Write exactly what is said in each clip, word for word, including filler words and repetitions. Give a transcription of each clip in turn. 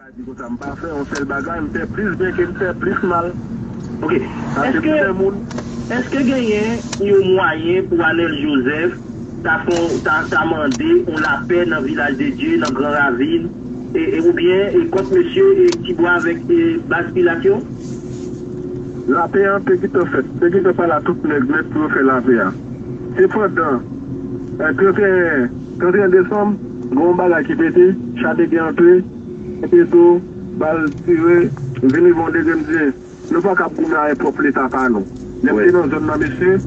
Di konsa, m pa fè yon sèl bagay, m fè plis byen ke m fè plis mal. Ok. Sa se pou fè moun. Èske genyen yon mwayen pou Anèl Jozèf ta fè, ta, ta mande yon lapè nan Vilaj de Dye, nan Gran Ravin, e, e, oubyen e kont mesye e Tibwa avèk e baz Pilat yo? Lapè an te gentan fèt. Te gentan pale a tout nèg nèt pou yo fè lapè a. Se pandan, eh, trannteyen, trannteyen desanm, gen yon bagay ki pete, cha de gè antre, epi tou, bal tire, vini bon degre, m di, nou pa kab goumen avèk pwòp Leta pa nou. Lè m te nan zòn nan, mesye,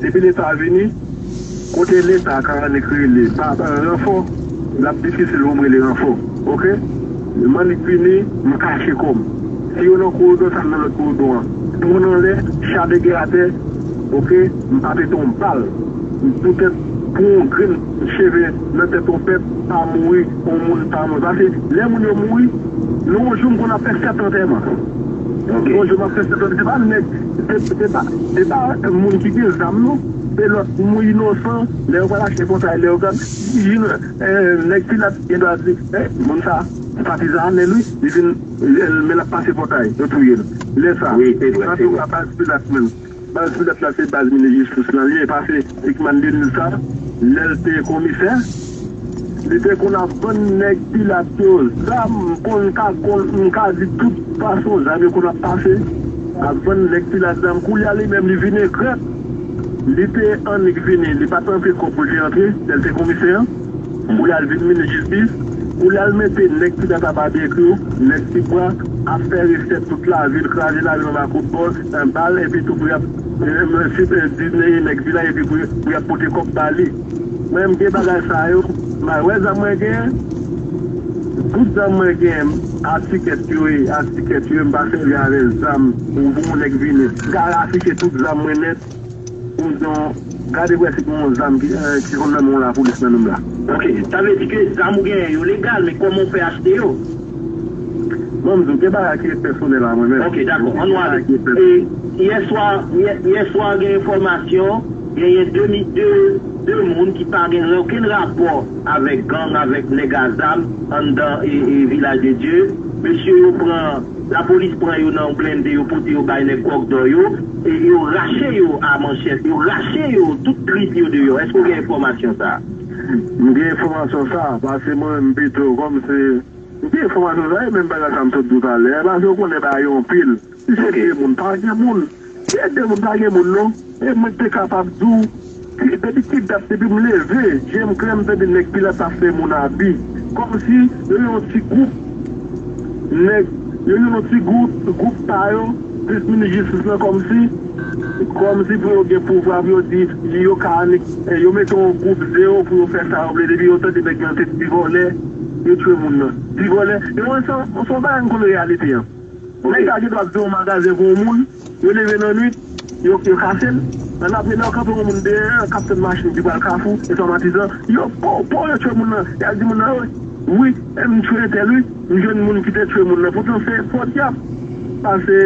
depi Leta vini, kote Leta ka annik rele pa, pa ranfò, l ap difisil pou m rele ranfò. Ok? M annik vini, m kache kò m. Si yo nan koridò, sa m nan lòt koridò an. Dwòn anlè, cha de gè atè, ok, m pa pete yon bal. Poutèt pou yon grenn cheve nan tèt yon pèp pa mouri, yon moun pa mouri. Paske lè moun yo mouri, nan yon jou m konn ap fè sèt antèman. Ok. Yon jou m ap fè sèt antèman. Se pa nèg, se, se pa, se pa moun ki gen zam non. Se lòt moun inosan, lè yo pral achte pòtay, lè yo gad, jis, eh, nèg Pilat gen dwa di, eh, moun sa, se patizan Anèl wi, li vin, eh, men l ap pase pòtay, yo touye l. Lè sa, wi, se vre, se vre. Nan tou a baz Pilat menm. Baz Pilat la se baz minis jistis lan li ye, pase Hickman Denis sa, lè l te komisè, li te konn ap vann nèg Pilat yo zam, m konn ka konn, m ka di tout fason zam yo konn ap pase, ap vann nèg Pilat zam. Koulye a li menm li vin egrèt, li te annik vini, li pa t antre kò pou l te antre, lè l te komisè an. Pou y al vin minis jistis, pou y al mete nèg ki nan tabadekri, nèg ki pran ap fè resèt tout lavil, kraze lavil anba kout bòl, bal, epi tou pou y ap, eh, eh, di nèg vilaj epi pou, pou y ap pote kòb ba li. Mwen, m gen bagay sa yo, m al wè zam mwen genyen, tout zam mwen genyen, a tikèt yo ye, a tikèt yo ye, m pa sèvi avè zam pou, pou yon nèg vini. M ka rafiche tout zam mwen nèt. Pou m di w, gade wè si gen yon zam ki, eh, ki konn nan men yon lapolis nan men m la. Ok, sa vle di ke zam ou genyen yo legal, men kòman w fè achte yo? Bon, m di w, gen bagay ki pèsonèl a mwen menm. Ok, dakò, ann w ale. E, yèswa, yè, yèswa gen enfòmasyon, genyen de mi, de, de moun ki pa gen okenn rapò avèk gang, avèk nèg a zam anndan e, e Vilaj de Dye. Mesye yo pran, lapolis pran yo nan yon blende, yo pote yo bay nèg Kòkdò yo, e yo rache yo a manchèt, yo rache yo, tout trip yo deyò. Èske w gen enfòmasyon sa a? M gen enfòmasyon sa a, paske mwen menm pito, kòm se, m gen enfòmasyon sa a, e menm bagay sa a m sot di w talè a, paske w konnen bagay yo anpil. Si se de moun, pa gen moun. Si se de moun, pa gen moun non. E mwen te kapab di w, ki, depi ki dat, depi m leve, je m klè, m tande nèg Pilat ap fè moun abi. Kòmsi yo yon ti gwoup nèg, yo yon ti gwoup, gwoup pa yo, plis minis jistis lan, kòmsi, kòmsi pou yo gen pouvwa, pou yo di, yo ka annik, eh, yo mete yon gwoup zewo pou yo fè sa yo vle, depi yo tande nèg lan se ti vòlè, yo tchwe moun nan. Ti vòlè, yo wè sa, se yon bagay m konn reyalite an. Nèg sa gen dwa ap di yon magazen pou yon moun, yo leve nan nwit, yo, yo kase l. Nan apre, lè yo kanpe yon moun dèyè, k ap tann machin ki pral Kafou, e sa matizan, yo, po, po, yo tchwe moun nan. Y al di moun nan, wi, wi, e m tchwe entèl, wi, m jwenn moun ki te tchwe moun nan. Poutan se fò dyab, pase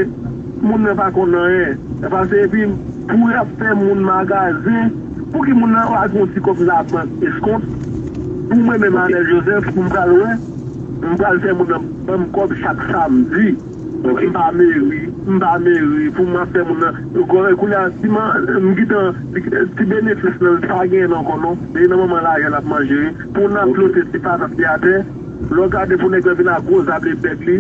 moun nan pa konn anyen. Pase epi, pou y ap fè moun magazen, pou ki moun nan al pran yon ti kòb labank eskont, pou mwen menm Anèl Jozèf, pou m pral wè, m pral fè moun nan ban m kòb chak samdi. Ok. M pa meri, m pa meri, pou m ap fè moun nan, kounye a, si m, m gentan, ti benefis nan, l pa genyen ankò non, men nan moman lajan l ap manje, wi. Pou n ap plote ti patat li atè, lè w gade pou nèg la vin ak gwo zab li bèk li,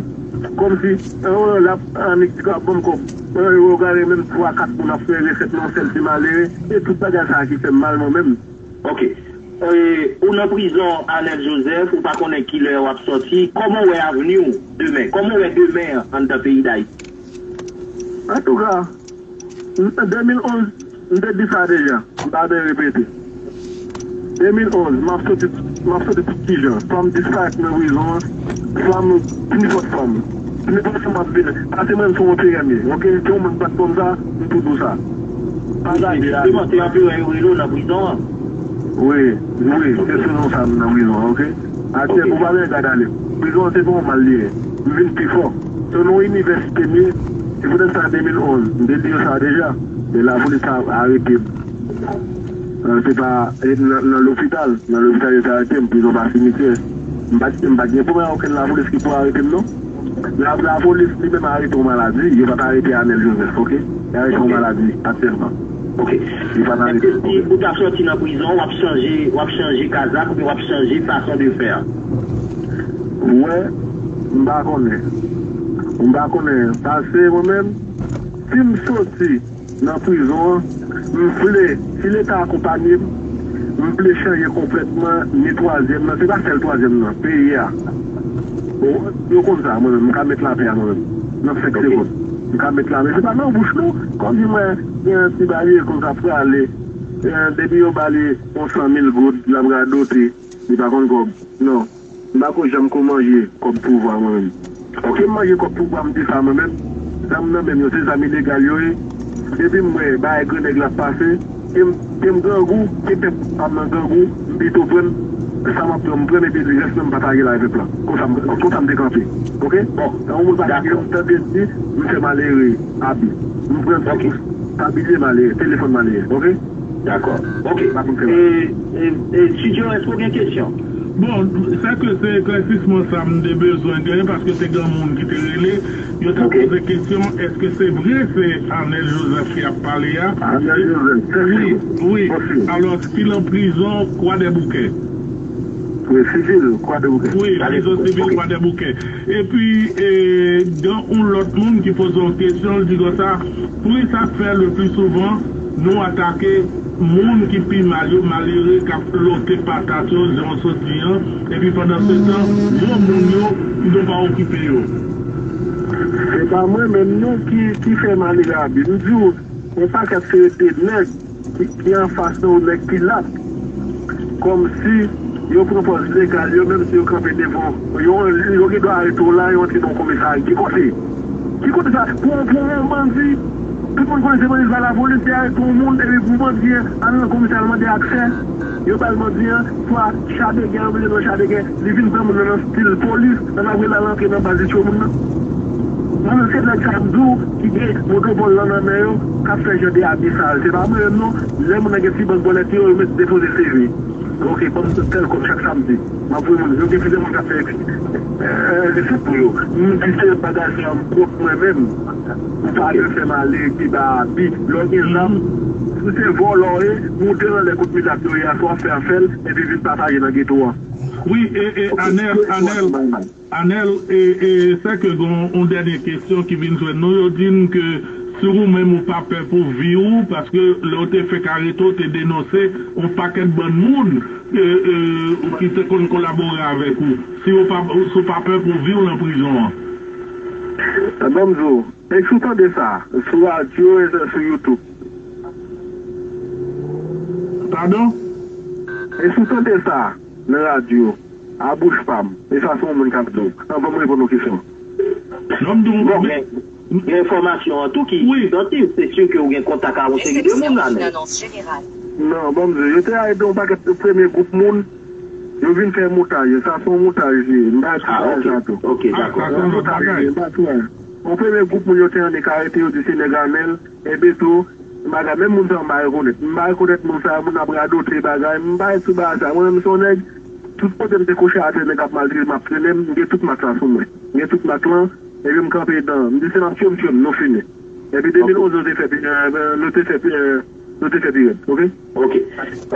kòmsi, eh, l ap annik di k ap ban m kòb. Eh, w gade menm twa, kat moun ap fè resèt nan yon sèl ti malere, e tout bagay sa a ki fè m mal mwen menm. Ok. E, ou nan prizon, Anèl Jozèf, ou pa konnen kilè w ap sòti. Kòman w wè avni w demen? Kòman w wè demen an anndan peyi Dayiti? Antouka, m, de mil onz, m te di sa deja, m pa bezwen repete. De mil onz, m ap sòti, m ap sòti tout kijan. Swa m disparèt nan prizon an, swa m Nenpòt fòm. Nenpòt fòm ap vini. Pase mwen m se yon P M ye, ok? Se yon moun bat kòm sa, m tou di w sa. Pa gade a. Jisteman, se anperè yo rele w nan prizon an. Wi, wi, se sou non sa m nan prizon an, ok? Atyèl pou pa gen gad ale. Prizon an se pa yon mal li ye. M vin pi fò. Se yon inivèsite m ye. Se poutèt sa de mil onz, m te di yo sa deja. Men lapolis ta arete m. Eh, se pa, eh, nan, nan lopital. Nan lopital yo te arete m, prizon pa simityè. M pa t, m pa t gen pwoblèm ak okenn lapolis ki pou arete m, non. La, lapolis li menm arete yon maladi, yo pa t arete Anel Joseph, oke? Yo arete yon maladi aktyèlman. Oke. Yo pa t arete. Èske si ou ta sòti nan prizon, w ap chanje, w ap chanje kazak oubyen w ap chanje fason de fè? Ou wè, m pa konnen. M pa konnen. Paske mwen menm, si m soti nan prizon an, m vle, si Leta akonpanye m, m vle chanje konplètman ni twazyèm nan, se pa sèl twazyèm nan, peyi a. Bon, yo konn sa, mwen menm, m ka met lapè a mwen menm. Nan senk segonn. M ka met lapè. Se pa nan bouch non. Kòm di mwen, gen yon ti bagay konsa prale, eh, depi yo ba li yon san mil goud, l ap radote, li pa konn kòb. Non. M pa ko janm ko manje kòb pouvwa mwen menm. Oke, m manje kòb pouvwa, m di sa mwen menm. Zam nan men m yo, se zam ilegal yo ye. Depi m wè bagay grannèg la ap pase, ke m, ke m grangou, ke pèp pa m nan grangou, m pito pran sa m ap pran, m pran, epi rès nan m pataje l avèk pèp la. Konsa m, konsa m te kanpe. Oke? Bon, nan yon moun pa ta gen, m tande di, m fè malere abi. M pran sa bilye malere, telefòn malere. Oke? Dakò. Oke. E, e, e, Studio, èske w gen kesyon? Bon, sa ke se eklèsisman sa m te bezwen gen, paske te gen moun ki te rele, yo te poze kesyon, èske se vre se Anel Joseph ki ap pale a? Anel Joseph, wi, wi. Alò, ki nan prizon Kwadèboukè. Wi, sivil Kwadèboukè. Wi, prizon sivil Kwadèboukè. Epi, e, gen yon lòt moun ki poze yon kesyon, l di konsa, poukisa k fè le pli souvan nou atake moun ki pi mal yo, malere k ap lote patat yo, jan w sot di an, epi pandan se tan, gwo moun yo, nou pa okipe yo? Se pa mwen menm non ki, ki fè malere abi. M di w, yon pakèt serye de nèg ki, ki anfas nan yon nèg Pilat. Kòmsi yo pran pòz legal, yo menm si yo kanpe devan, yo, yo gen dwa arete w la, yo antre nan yon komisarya. Ki kote? Ki kote sa? Pou, pou yon bandi, tout moun konnen se bandi, se pa lapolis ki arete yon moun, epi pou bandi an al nan komisarya al mande aksè, yo ba l bandi an, swa cha de gè, yo mete nan cha de gè, li vin pran moun nan nan stil polis, nan ap rele l al antre nan baz li tchwe moun nan. Mwen menm se nèg sa m di w ki gen monopòl lan nan men yo, k ap fè jan de abi sa yo. Se pa mwen menm non, lè moun nan gen ti bank bò lè yo, yo met depoze C V. Oke, ban m tèl kòb chak samdi. M ap voye moun, yo gen plizyè moun k ap fè, eh, resèt pou yo. M di se bagay sa m kont mwen menm. Ou pa dwe fè malere ki ba abi. Lè w gen zam, si se vòlò w ye, moute nan lè kot milat yo ye a, swa fè afè l, epi vin pataje nan geto a. Wi, e, e, Anèl, Anèl, Anèl, e, e, sè ke gen yon dènye kesyon ki vin jwenn nou, yo di n ke si ou menm ou pa pè pou vi w, paske lè w te fèk arete, w te denonse yon pakèt bann moun, e, e, ou ki te konn kolabore avèk ou. Si ou pa, si w pa pè pou vi w nan prizon an. Ban m di w, e si w tande sa, sou radyo e sou YouTube. Padon? E si w tande sa nan radyo, a bouch pa m, e sa se yon moun k ap di w. Anvan m reponn yon kesyon. Non, m di w, bon, men, gen, gen enfòmasyon an tou ki santi, se si ke ou gen kontak ak yon seri de moun la, men. Non, ban m di w, yo te arete yon pakèt premye gwoup moun, yo vin fè montaj, sa se yon montaj li ye, m pa di bagay sa tou. Oke, dakò. Yon montaj li ye, m pa di anyen. Yon premye gwoup moun yo te annik arete, yo di se nèg Anèl, epi tou, bagay, menm moun sa yo m pa rekonèt. M pa rekonèt moun sa yo, moun ap radote bagay, m pa sou bagay sa. Mwen menm se yon nèg, tout kote m te kouche atè, nèg ap maltrete m, ap trennen m, m gen tout mak la sou mwen. M gen tout mak lan, epi m kanpe edan, m di se n ap tchwe m, tchwe m, nou fini. Epi de mil onz nou te fè, euh, nou te fè, euh, nou te fè pi rèd, oke? Oke,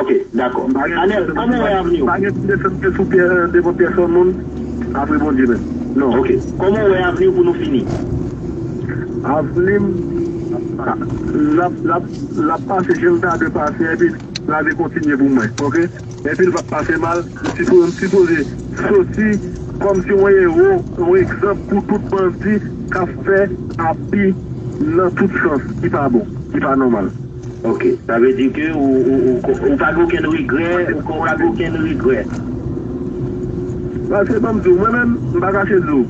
oke, dakò. Anèl, kòman w wè avni w? Pa gen ti desann ke sou pyè, devan pyèsonn moun, apre Bondye menm. Non. Oke, kòman w wè avni w pou nou fini? Avni m, l ap, l ap, l ap pase jan l ta dwe pase, epi lavi kontinye pou mwen, oke? Epi l p ap pase mal, m sipo-, m sipoze soti kòmsi yon ewo, yon egzanp pou tout bandi k ap fè abi nan tout sans ki pa bon, ki pa nòmal. Oke, sa vle di ke ou, ou, ou, ou pa gen okenn regrè, ou, ou pa gen okenn regrè. Paske ban m di w, mwen menm, m pa kache di w.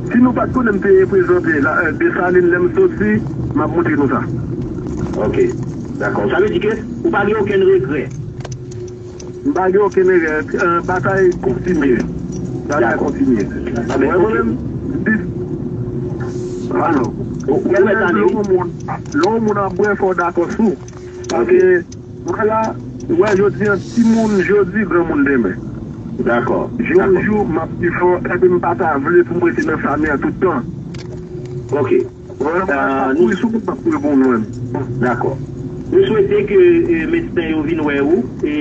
Si nou pa t konnen m te reprezante la, eh, Desalin lè m soti, m ap montre nou sa. Oke, dakò. Sa vle di ke ou pa gen okenn regrè. M pa gen okenn erè. Eh, batay kontinye. Batay kontinye. Mwen, mwen menm, dis, alo. Mwen menm, lè yon moun, lè yon moun ap bwè, fò w dakò sou. Paske, mwen la, ou wè jodi an, timoun jodi, granmoun demen. Dakò. Jou pou jou, m ap pi fò, epi m pa ta vle pou m rete nan sa m ye a tout tan. Ok. Ou wè, m ap kouri sou moun, m ap kouri pou mwen. Dakò. Nou swete ke e, medsen yo vin wè ou, e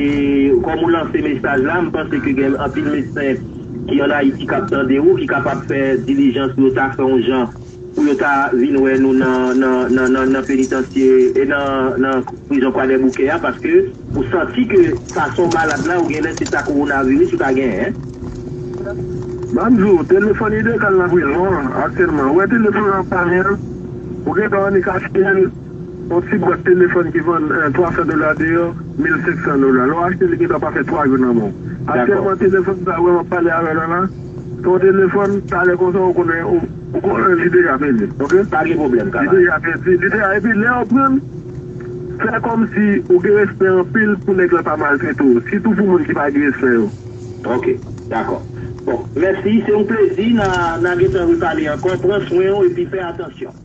kòm ou lanse mesaj la, m panse ke gen anpil medsen ki ann Ayiti k ap tande ou, ki kapab fè dilijans pou yo ta fè yon jan pou yo ta vin wè nou nan, nan, nan, nan, nan penitansye e nan, nan prizon Kwadèboukè a, paske ou santi ke sa se yon malad la, ou genlè se ta kowonaviris ou ta genyen. M ap di w, telefòn Idéal nan prizon an aktyèlman. Ou wè telefòn nan pa gen, ou gen dwa annik achte l, yon ti bwat telefòn ki vann eh, twa san dola deyò, mil senk san dola. Lè w achte l, li gen dwa pa fè twa jou nan men w. Aktyèlman, telefòn sa, wè, m ap pale avè w la, la, se yon telefòn, talè konsa, ou konnen, ou, ou konnen li deja pèdi, ok? Pa gen pwoblèm, li deja pèdi, li deja, epi lè w pran l, fè kòmsi ou gen respè anpil pou nèg la pa maltrete w, sitou pou moun ki pa gen respè yo. Ok, dakò. Bon, mèsi, se yon plezi, n a, n a gentan repale ankò, pran swen w epi fè atansyon.